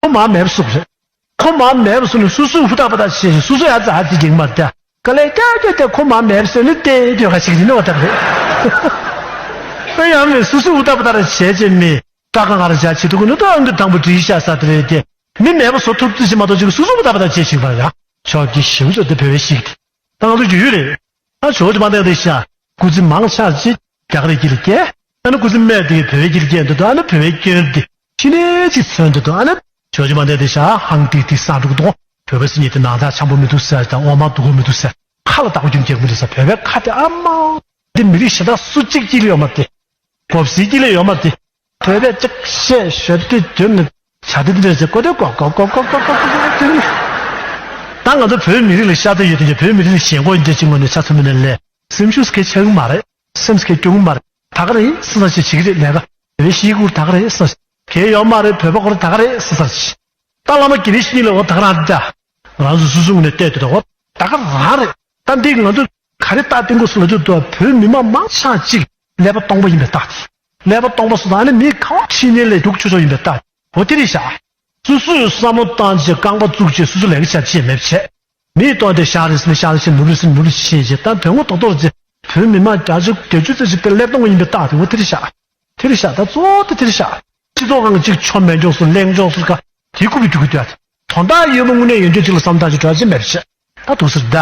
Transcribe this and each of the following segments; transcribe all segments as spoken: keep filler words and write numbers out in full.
ཁོ་མ་མེད་པ་བཟོ་གི་རེད། ཁོ་མ་མེད་པ་བཟོ་ནས་སོ་སོས་ཧུར་ཐག་པ་ཐག་བྱས་ཤིང་སོ་སོས་ཨ་ཙི་ཨ་ཙི་གྱིས་མ་བལྟ། དཀའ་ལས་རྒྱག་རྒྱག་རྒྱག་ཁོ་མ་མེད་པ་བཟོས་ནས་བལྟས་བསྡད་ཁ་ཞིག་ཡིན་ནོ་ད་རེད། ཨེ་ཡང་མེད་སོ་སོས་ཧུར་ཐག་པ་ཐག་རེ་བྱས་རྗེས་མི་སྐྲ་ཁ་ང་ར་བྱ་བྱེད་ཐུབ་ཀྱི་ནི་ད་ཨང་ཀི་དང་པོ་བྲིས་ཤག་ས་དེ་རེད་དེ། མི་མེད་པ་བཟོ་ཐུབ་ཙི་ཞིག་མ་གཏོགས་ཅིག་སོ་སོ་ཧུར་ཐག་པ་ཐག་བྱས་ཤིག་པ་ཡ། ཕྱོགས་ཀྱི་ཞིབ་འཇུག་དེ་བོད་པའི་ཞིག་དེ། ད་ང་ཚོ་རྒྱུས་ཡོད་རེད། ཨ་ཇོ་ཇོ་མ་འདེགས་དེ་ཤ། སྐུ་ཚེ་མང་ཆགས་ཅིག་རྒྱ་གར་གྱི་ལ་སྐྱེ། ཨ་ནི་སྐུ་ཚེ་སྨད་དེ་བོད་ཀྱི་ལ་སྐྱེ་འདུག་ཨ་ནི་བོད་པའི་སྐྱོན་དེ་ཕྱི་ནས་ཅིག་མཚོན་འདུག་ཨ་ནི་ཇོ་ཇོ་མ་འདེགས་དེ་ཤ་ཧང་ཏིག་ཏིག་སང་འགྲོ་གི་འདུག་བོད་པ་སེམས་ཉིད་དེ་ནང་ཚགས་འཆམ་པོ་མི་འདུག་ཟེར་དང་འོ་མ་སྡུག་གུ་མི་འདུག་ཟེར་ཁ་ལ་བཏགས་པ་རྒྱུན་རྒྱག་མི་འདུག་ཟེར་བོད་པའི་ཁ་དེ་ཨ་མ། འདི་མི་རིགས་གཞན་དག་སུ་གཅིག་གཅིག་ལ་ཡོད་མ་རེད། གོབ་སིའི་དཀྱིལ་ལ་ཡོད་མ་རེད། བོད་པས་ཅིག་བཤད་ཤོད་དུས་རྒྱུན་ནི་བྱ་དེ་འདྲ་ཟེར་གོ་དེ་གོ་གོ་གོ་གོ་གོ་གོ་གོ་གོ། ད་ང་ཚོ་བོད་མི་རིགས་ལ་ཤ་ཚ་ཡོད་དེ་བོད་མི་རིགས་ལ་ཞེན་ཁོག་འདྲ་ཅིག་ངོ་ནས་ཤ་ཚ་མི་ནས་ལས་སེམས་ཤུགས་སྐད་ཆ་གི་མ་རེད། སེམས་སྐད་སྐྱོ་གི་མ་རེད། ད་ག་རེད་སེ་ས་ཞིག་བྱེད་ཀྱི་རེད་ལས་ཀ་བོད་ཤིག་གུར་ད་ག་རེད་སེ་ས་གལ་ཡོད་མ་རེད། བོད་པ་ཁོ་རེ་ད་ག་རེད་སེ་ས་ཞིག་ད་བླ་མ་དགེ་བཤེས་གཉིས་ལ་འོ་ད་ག་རང་རེད་ད། ང་ཚོ་སོ་སོ་ངོས་ནས་བལྟས་དུས་ད་འོ་ད་ག་རང་རེད། ད་འདི་ང་ཚོ་ག་རེ་ལྟ་སྟེང་གོ་སུ་ལ་ཚོད་དུ་བོད་མི་མང་མང་ཆ་གཅིག་ཀླད་པ་སྟོང་པ་ཡིན་པའི་རྟགས་དེ། ཀླད་པ་སྟོང་པ་སུ་དང་ཨ་ནི་མི་ག་བ་ཁྲིད་ཉན་ལས་སྡུག་ཆོག་ཆོག་ཡིན་པའི་རྟགས་དེ་འོ་དེ་རེད་ཤག་སོ་སོས་བསམ་བློ་བཏང་བྱས་རྐང་པ་བཙུགས་བྱས་སོ་སོ་ལས་ཀ་བྱ་བྱེད་མེད་བྱས། མིས་སྟོན་ཏེ་ཤག་རེད་ཟེར་ནས་ཤག་རེད་ཟེར་ནུབ་རེད་ཟེར་ནུབ་རེད་བྱས་བྱས་ད་དོན་ངོ་ཏོག་ཏོག་རེད་ཟེར་བོད་མི་མང་བརྒྱ་ཆ་བརྒྱད་ཅུ་ཙམ་ཞིག་དེ་ཀླད་སྟོང་པ་ཡིན་པའི་རྟགས་དེ་འོ་དེ་རེད་ཤག་དེ་རེད་ཤག་ད་གཙོ་བོ་དེ་དེ་རེད་ཤག་སྤྱི་ཚོགས་ཁང་གཅིག་ཆོ་མེད་འཇོག་སུ་གླེང་འཇོག་སུ་ག་དེའི་ཁུག་གི་འགྲོ་གི་འདུག་ཨ། དོན་དག་ཡོད་པ་དངོས་གནས་ཡོད་འདོད་ཅིག་ལ་བསམ་བཏང་ཅིག་འགྲོ་ཅི་མེད་པ་བྱས་ད་འདུག་ཟེར་ད།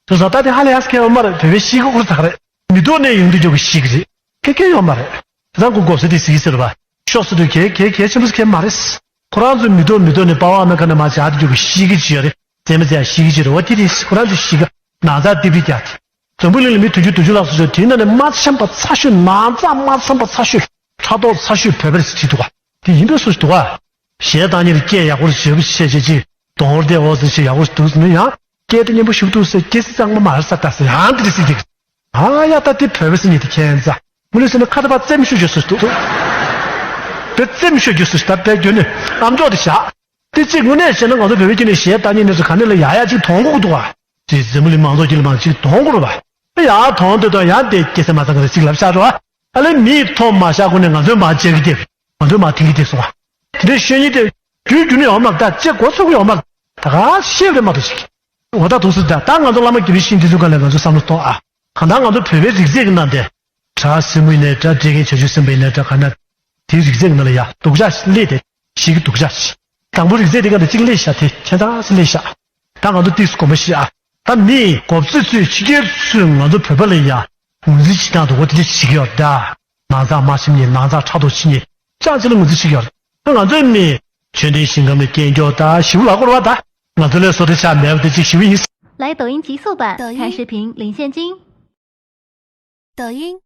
དུ་ས་ད་དེ་ཧ་ལས་ཡ་སི་ཁེ་ཡོད་མ་རེད། བོད་པའི་ཤིག་གི་ཁུར་ད་ག་རེད། མི་ཐོག་ནས་ཡོང་དུས་འཇོག་གི་ཤིག་རེད། ཁེ་ཁེ་ཡོད་མ་རེད། དེ་ད་ཁོ་གོ་ས་དེ་ཟིག་ཟེར་བ། ཤོག་ཟེར་དུས་ཁེ་ཁེ་ཁེ་ཆེན་པོ་ཁེ་མ་རེད། ཁོ་རང་ཚོའི་མི་ཐོག་མི་ཐོག་ནས་པ་ཝ་ཨ་མེ་ཁ་ནས་མ་བྱ་དེ་འཇོག་གི་ཤིག་གི་ཅི་ཡོད་རེད། ཟེ་མ་ཟེ་ཡ་ཤིག་གི་ཅི་རེད་བ་དེ་དེ་ཁོ་རང་ཚོའི་ཤིག་གི་ནང་ཚགས་ཏི་བི་རྒྱག་དེ། འཛམ་བུ་གླིང་ལ་མི་བདུན་ཅུ་བདུན་ཅུ་ལྷག་ཙམ་ཡོད་དེའི་ནང་ནས་མ་འཆམ་པ་ཚ་ཤོས་ནང་ཚགས་མ་འཆམ་པ་ཚ་ཤོས་ཕྲག་དོག་ཚ་ཤོས་བོད་པ་རེད་ཟེར་བྲིས་འདུག་བ། དེ་ཡིན་པའི་སུ་ཞིག་འདུག་བ། གཞས་བཏང་མཁན་ལ་སྐད་ཡག་པོ་ཞེ་པོ་བཤད་བྱེད་ཅིག་གདོང་བར་བལྟས་འོ་ཟེར་ཞེ་ཡག་པོ་ཞིག་འདུག་ཟེར་ན་ཡང་སྐད་དེ་སྙན་པོ་ཞིག་འདུག་ཟེར་སྐད་ཚིག་གཙང་མ་མ་རེད་ས་ལྟ་ཟེར་ཡང་དེ་རེད་ཟེར་གྱི། ཨ་ཡ་ད་དེ་བོད་པ་ཟེར་ནི་དེ་ཁྱད་མཚར། མི་ལུས་ཟེར་ན་ཁ་ད་པ་རྩེད་མོ་ཤོད་རྒྱུ་སུ་ཞིག་འདུག་དེ་རྩེད་མོ་ཤོད་རྒྱུ་སུ་ཞིག་ད་དཔེ་རྒྱུ་ནི་ཨམ་ཅོག་དེ་བཞག་དེ་གཅིག་དངོས་གནས་བཤད་ན་ང་ཚོ་བོད་པའི་རྒྱུད་ནས་གཞས་བཏང་མཁན་ནི་ཚོ་ག་ནས་ལ་ཡ་ཡ་གཅིག་མཐོང་གོ་གི་འདུག་བ། དེ་འཛམ་བུ་གླིང་མང་ཚོགས་རྒྱུད་ལ་མང་གཅིག་མཐོང་གོ་ར་བ། ཡ་མཐོང་དེ་དང་ཡང་དེ་སྐྱེ་ས་མ་ཚང་གི་རེ་གཅིག་ལབ་བཞག་ར་བ། ཨ་ལེ་མིའི་ཐོག་མ་བཞག་གོ་ནས་ང་ཚོའི་མ་བྱེད་ཀྱི་དེ། ང་ཚོའི་མ་ཐིང་གི་དེ་སོང་བ། དེ་འདྲའི་ཤོད་ཉིན་དེ། རྒྱུ་རྒྱུ་ནི་ཡོང་མ་ད་ཅེ་གོ་ཚུགས་ཡོང་མ། ད་ག་ཤེས་རེ་མ་ཐུབ་ཞིག་འོ་ད་དུ་སུ་ད་ད་ང་ཚོ་བླ་མ་དགེ་བའི་བཤེས་འདི་ཚོ་ག་ལས་ང་ཚོ་བསམ་བློ་གཏོང་ཨ། གང་ལྟར་ང་ཚོ་བོད་པའི་རིག་རྩལ་གྱི་ནང་དེ། བྲག་སྲིན་མོ་ཡིན་ནའི་འདྲ་བྲེ་རྒན་བྱ་ཆུ་སེམས་དཔའ་ཡིན་ནའི་འདྲ་ག་ན། དེའི་རིག་རྩལ་གྱི་ནང་ལ་ཡ་སྡུག་ཅག་སླེབས་ཏེ་ཞིག་གི་སྡུག་ཅག་ཞིག་དང་པོ་རིག་རྩལ་དེ་ག་ནས་གཅིག་སླེབས་ཤག་དེ་ཁྱད་མཚར་སེ་སླེབས་ཤག་ད་ང་ཚོ་ཏིས་གོམས་པ་ཞིག་ཨ། ད་མིས་གོ་བརྩི་ཚུལ་ཕྱི་རྒྱལ་ཚུལ་ང་ཚོ་བོད་པ་ལ་ཡ་ངོས་འཛིན་བྱེད་སྟངས་དུ་འོ་དེ་འདྲ་ཞིག་ཡོད་ད། ནང་ཚགས་མ་ཤེས་མཁན་ནང་ཚགས་ཕྲག་དོག་ཆེ་མཁན་ཅང་ཅི་ལ་ངོས་འཛིན་བྱེད་ཀྱི་ཡོད་རེད། ད་ང་ཚོའི་མི་ཆོས་ལྡན་ཞིང་ཁམས་ལ་སྐྱེས་མགྱོགས་ད་ཞིབ་ལ་སྐོར་བ་ད་ང་ཚོ་ལས་བཟོ་དེ་ཆ་མེད་པ་དེ་གཅིག་ཞིབ་ཡིན། 来抖音极速版，抖音看视频领现金。抖音